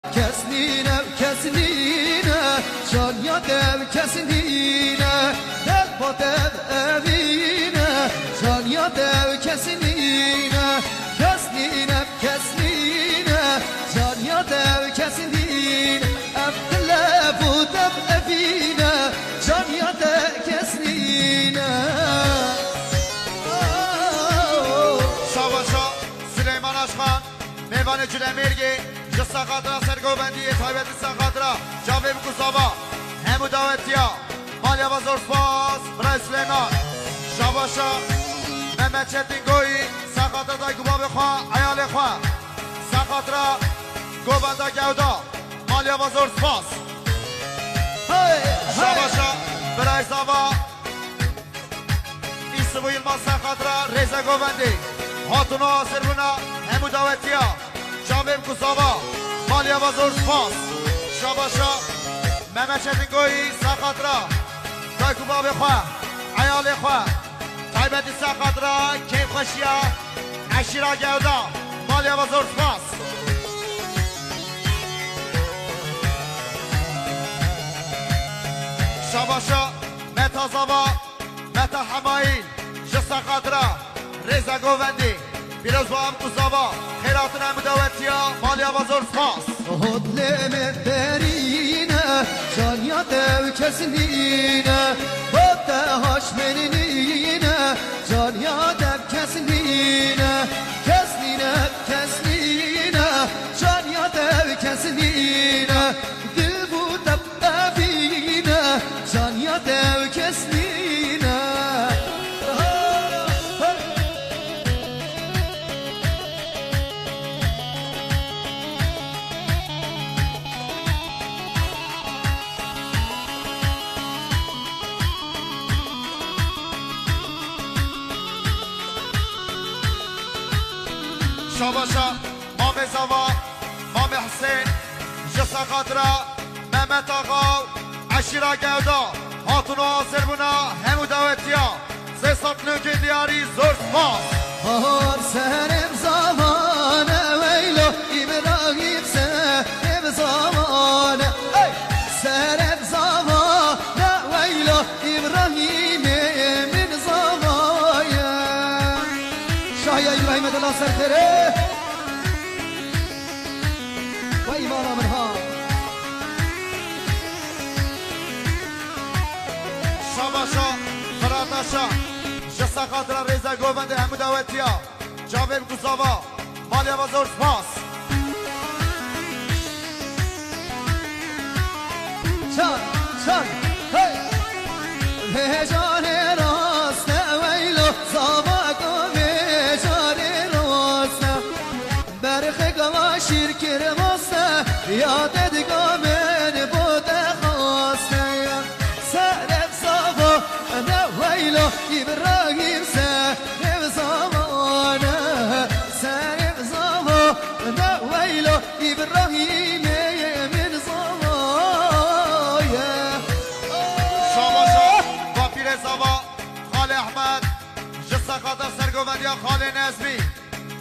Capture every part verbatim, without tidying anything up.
Kes nîne, kes nîne, canya te kes nîne, dest bo te evîne, canya te kes nîne, kes nîne, kes nîne, canya te kes nîne, ev dile bu te evîne, canya te kes nîne. Şabaşa Süleyman Aşkan. Mêvanê Culemêrgê, ji Sexatira sergovendiyê taybetî Sexatira, çavê bikû zava, hemû dawetiya, malya ve zor spas, birayê Suleyman. Şabaşa Mehmet Çetin Goyî, Sexatira dayk û bavê xwe, eyalê xwe. Sexatira govenda gewda, malya ve zor spas. Hey, hey. Şabaşa birayê zava, Îsibû Yilmaz ser xatira rêze govendê, hatûna, azirbûna, hemû dawetiya, çavê bikû zava, malya ve zor spas. Şabaşa Mehmet Çetin Goyî ser xatira dayk û bavê xwe, eyalê xwe, taybetî ser xatira kêfxweşiya eşîra gewda, malya ve zor spas. Şabaşa Meta Zava, Meta Hemayîl, ji Sexatira, rêze govendê, pîroz bo em ku zava, xêr hatin em dawetiya, malya ve zor spas. Hot lê min derîne, canya te kes nîne, bo te haş min nîne, canya te kes nîne, kes nîne, kes nîne, canya te kes nîne, dil bû te Evîne, canya te kes nîne. Şabaşa Mamê Zava, Mamê Husên, ji Sexatira, Mehmet Axa û eşîra Gewda, hatûna, azirbûna, hemû dawetiya, sê sed nûkê diyarî, zor spas. Har serê zava ne weylo, Îbrahîm serê zava ne. Hey! Serê zava ne weylo, Îbrahîmê min zava ye. Şahiya Îbrahîmê dila ser xêrê. Wey mala min ha. Şabaşa, Firata Şa, ji Sexatira rêze govendê hemû dawetiya, çavê bikû zava, malya ve zor spas. Çal, çal, hey! Vê carê rast e weylo, zava ku vê carê rast e. Berxê gava şîr kir maste, ya te diga min bo te xaste. Serê zava ne weylo, Îbrahîm serê zava ne. Serê zava ne weylo, Îbrahîmê min zava ye. Şabaşa, va pîrê zava, Xalê Ehmed, ji Sexata sergovendiya Xalê Nezmî.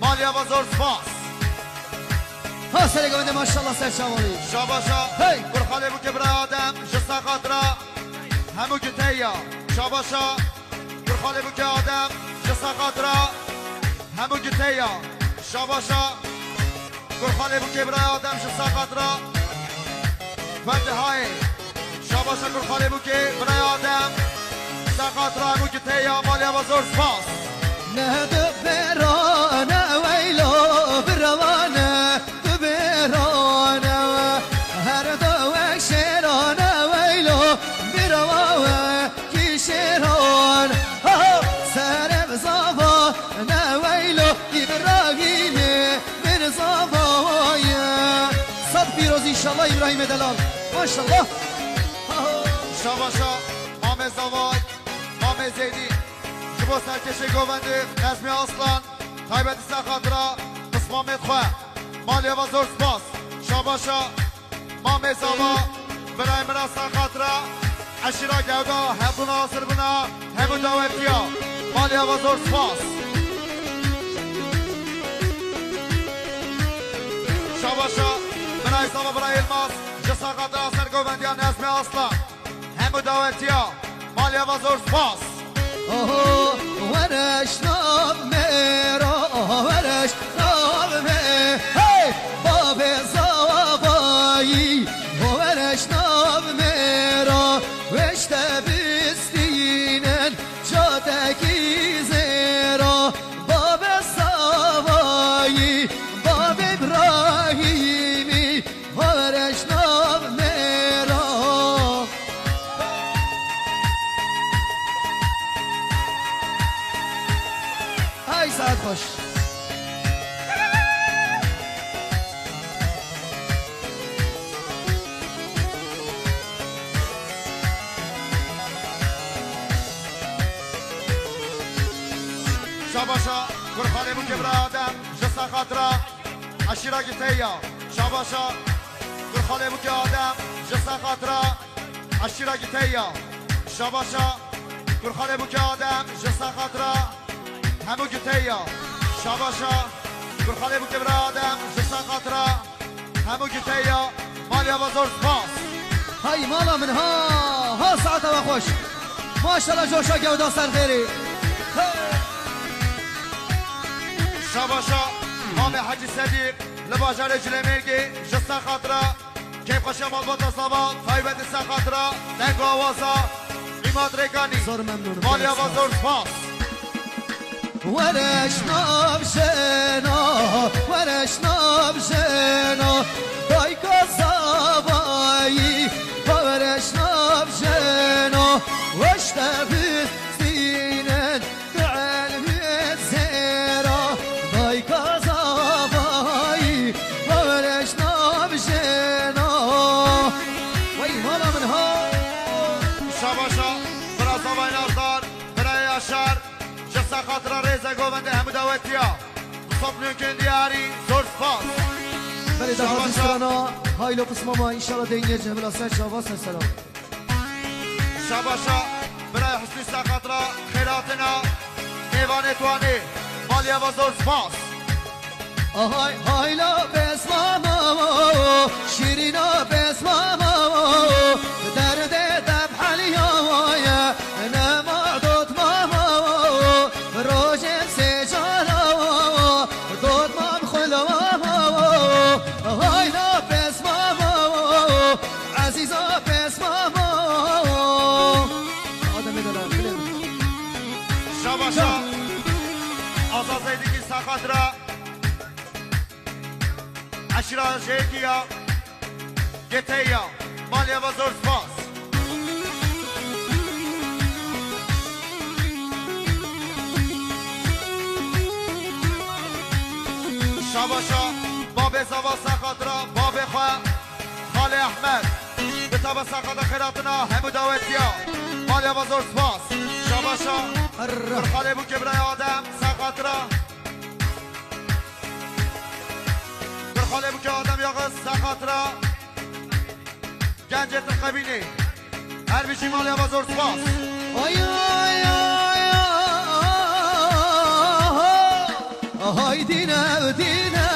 Malya ve zor spas. Ha serê govendê maşallah ser çavalî. Şabaşa. Hey. Kurxalê bûkê birayê Adem, ji Sexatira hemû giteya. Şabaşa. Kurxalê bûkê Adem, ji Sexatira hemû giteya. Şabaşa. Kurxalê bûkê birayê Adem, ji Sexatira. Fendihayê. Şabaşa Kurxalê bûkê birayê Adem. Sexatira hemû giteya, malya ve zor spas. Ne tu bêrane weylo, birevane tu bêrane. Her du wek şêrane weylo, bireva wekî şêran. Ha ha, serê zava ne weylo, Îbrahîmê min zava ye. Sed pîroz înşallah Îbrahîmê delal. Maşallah. Şabaşa Mamê Zavay, Mamê Zeydî, ji bo serkêşê govendê Nezmî Aslan, taybetî ser xatira pismamê xwe. Malê ve zor spas. Şabaşa Mamê Zava, birayê min a ser xatira eşîra Gewda, hebûna, azirbûna, hemû dawetiya. Malê ve zor spas. Şabaşa Ay sava bira Yilmaz, ji saxata ser govendiya Nezmê Aslan. Hemû dawetiya, malê ava zor spas. Oho, wereş nav mêra, wereş nav mê-, hey! Bavê zavayî, wereş nav mêra, weşte bistînen, cadekî zêra, bavê zavayî, bavê Îbrahîmî, Wereş nav mêra. Ay saet xweş. Şabaşa, kurxanê bû kebra Adem, ji saxatra. Eşîra Giteya, şabaşa. Kurxalê bûke Adem, ji ser xatira. Eşîra Giteya, şabaşa. Kurxalê bûke Adem, ji ser xatira. Hemû Giteya, şabaşa. Kurxalê bûke bira Adem, ji ser xatira. Hemû Giteya, malê ava zor spas. Hay mala min ha, ha saeta we xweş. Maşallah coşa gewda ser xêrê. Hey! Şabaşa, Mamê Hecî Sedîq. Li bajarê Cilemêrgê ji ser xatira keyfxweşiya malbata zava, taybet li ser xatira deng û awaza Îmad Rêkanî. Zor memnûnim. Malê ava zor spas. Wereş nav jena, wereş nav jena, dayka zavayî, wereş nav jena, weşte bistînin. Di elmê zêra, dayka zavayî, wereş nav jena. Wey mala min ha. Şabaşa, bira zavayê Nazdar, bira Yaşar, ji ser xatira rêze govendê hemû dawetiya. Sopnûkên diyarî, zor spas. Belê, daxwazî Şabaşa. Strana, haylo pismama, înşallah dengê cemila ser çava ser selam. Şabaşa, birayê Husnî Saqatra, xêratina, mêvanê Tuanê, malê ava zor spas. Ahay, hayla besmama, şîrîna besmama, derdê debheliya ye, nema dotmama, rojên sêcana, dotmam xulwa, hayla besmama. Ezîza pes mama. Ademê de lan, bilin. Şabaşa. Aza Zeydikî Saqatra. Eşîra Jêkiya. Geteya. Malê ava zor spas. Şabaşa. Babê zava Saqatra. Babê xwe. Xalê Ehmed, bi taba saqa de xêratina hemû dawetiya. Malê ava zor spas. Şabaşa. Err. Kurxalê bûke birayê Adem, saqatra. Kurxalê bûke Adem Yağız, saqatra. Gencê Tirqebînê. Her bijî malê ava zor spas. Ay, ay, ay, ay, ay, dine, dine,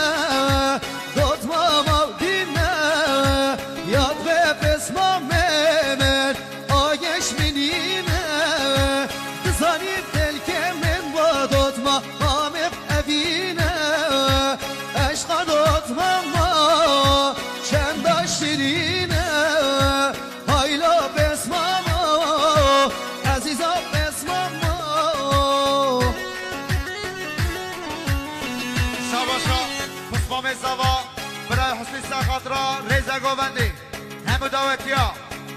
dotmama dine, yad be pesmamê min, ayeş minîne, dizanî telkê min ba dotma. Mamê evîne, eşqa dotmama, çenda şirîne, hayla pesmama, ezîza pesmama. Şabaşa, pismamê zava, birayê Husnî Saqatra, rêze govendê. Hemû dawetiya,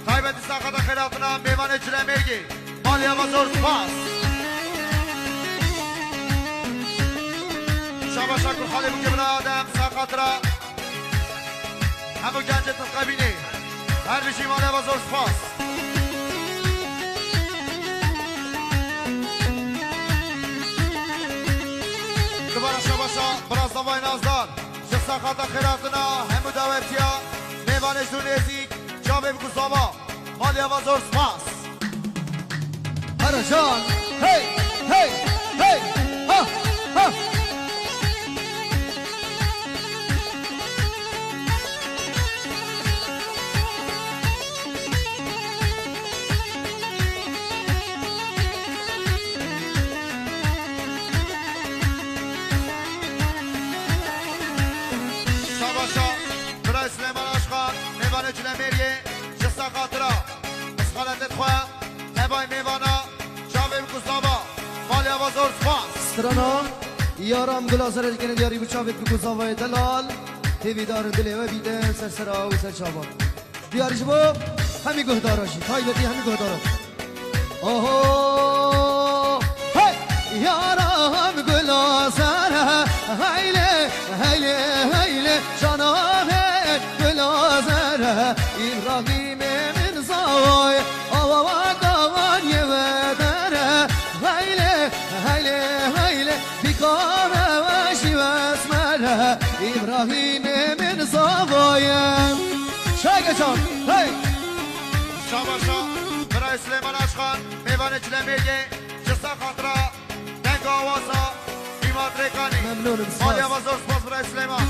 taybetî saqa de xêratina mêvanê Cilemêrgê. Malê ava zor spas. Şabaşa Kurxalê bûke bira Adem, saqatra. Hemû gencê Tirqebînê. Her bijî malê ava zor spas. Dubara şabaşa, bira zavayê Nazdar. Ji saqata xêratina hemû dawetiya, mêvanê ji nêzîk, çavê bi ku zava, malê ava zor spas. Haracan, hey, hey, hey, ha, ha. Xwe, tebayê mêvana, çavê bi kuzava, malê ava zor spas. Strana, yaram gula zere dikene diyarî bi çavê bi kuzavayê delal, hêvîdar dilê we bîne ser sera û ser çavan. Diyarî ji bo hemî guhdara jî, taybetî hemî guhdara. Oho! Hey! Yaram gula zere, heyle, heyle, heyle, cana hey gula zere, Îbrahîmê min zavay, awa wa kawan ye we dere, heyle, heyle, heyle, bikame we jî wes mere, Îbrahîmê min zavaye. Çay geçan, hey! Şabaşa, Birayê Silêman Aşxan, mêvanê Çilemêrgê, ji ser xatira denga awaza Mîmat Rêkanî. Memnûnim, spas. Maliya me zor spas Birayê Silêman.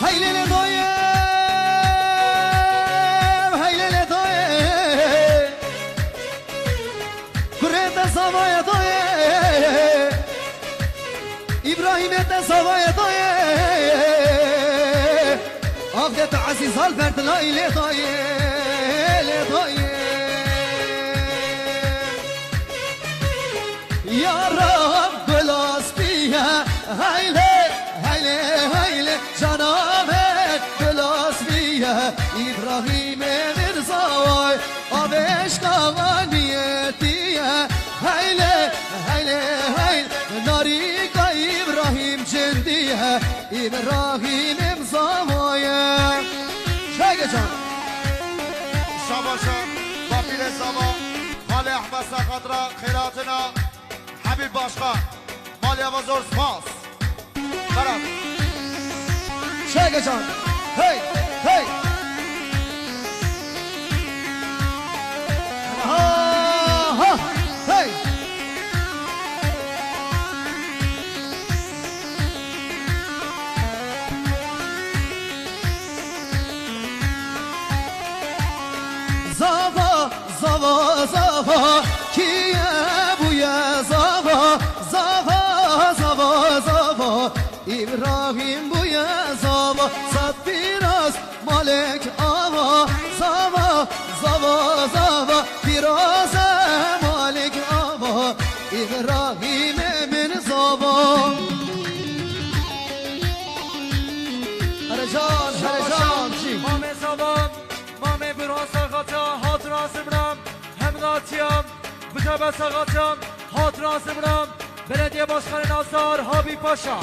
Hey lê lê doyê, hey lê lê doyê. Kurê te zavaya doyê. Îbrahîmê te zavaya doyê. Avdê te Ezîz Alber dilayî lê dayê, lê dayê. Ya Rab gula spiye, heyle, heyle, heyle, cana me gula spiye, Îbrahîmê Mirzaway, avêşka me niyetiye, heyle, heyle, heyle, narîka Îbrahîm cindiye, Îbrahîm Mirzaway. Çayge can. Şabaşa, bapîrê zava, malê Ehmed Saxatra, xêratina, Habîb Başkan, malê ava zor spas. Berat. Çayge can. Hey, hey. Ha, ha. Hey. Zava, zava, zava, kiye bûye zava, zava, zava, zava, Îbrahîm bûye zava, sed pîraz Malik ava, zava, zava, zava, pîraze Malik ava, Îbrahîmê min zava. Herecan, herecan, çi? Mamê zava, mamê Burhan Saxata, hatira zimram, hemnatiya, bicebe Saxata, hatira zimram, belediye başkanı Nazar, Habîb Paşa.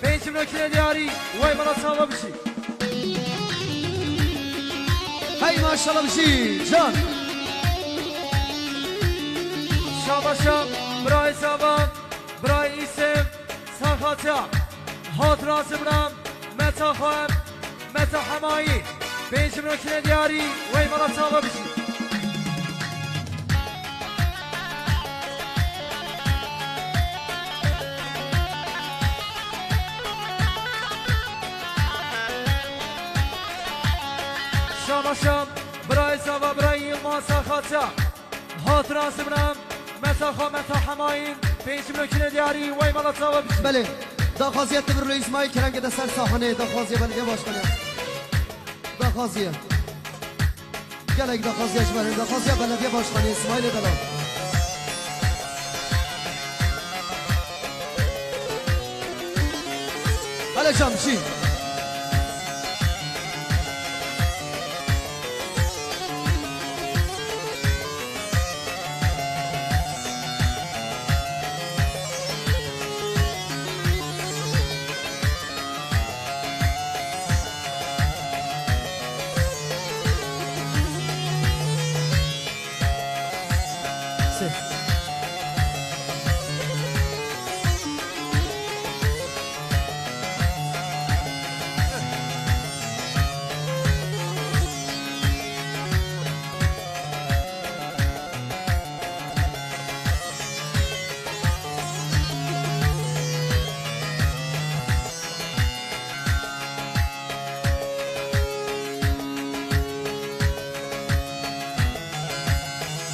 Pêncî mirokînê diyarî, wey mala çava bijî. Hey maşallah bijî, can. Şabaşa, birayê zava, birayê Îsem, Saxata, hatira zimram, meta xwe, meta hemayî, pêncî mirokînê diyarî, wey mala çava bijî. Şabaşa, birayê zava, birayê Yilmaz Saxata. Hatira zimram, meta xwe, meta hemayîn, pêncî mirokînê diyarî, wey mala çava bijî. Belê, daxwaziya Tivirlo Îsmaîl Kerem gede ser sahanê, daxwaziya belediye başkanı. Daxwaziye. Gelek daxwaziye ji ber, daxwaziya belediye başkanı Îsmaîlê Delal. Hele can, çi?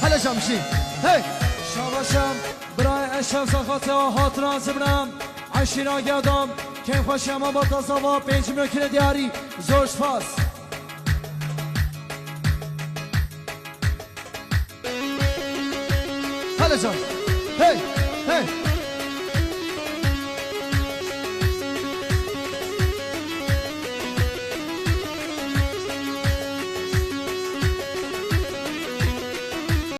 Hele şamşî. Hey! Şabaşam, birayê Eşref Saxatê hatira zimram, eşîra Gedam, keyfxweşiya me bata zava, pêncî mirokînê diyarî, zor spas. Can. Hey, hey.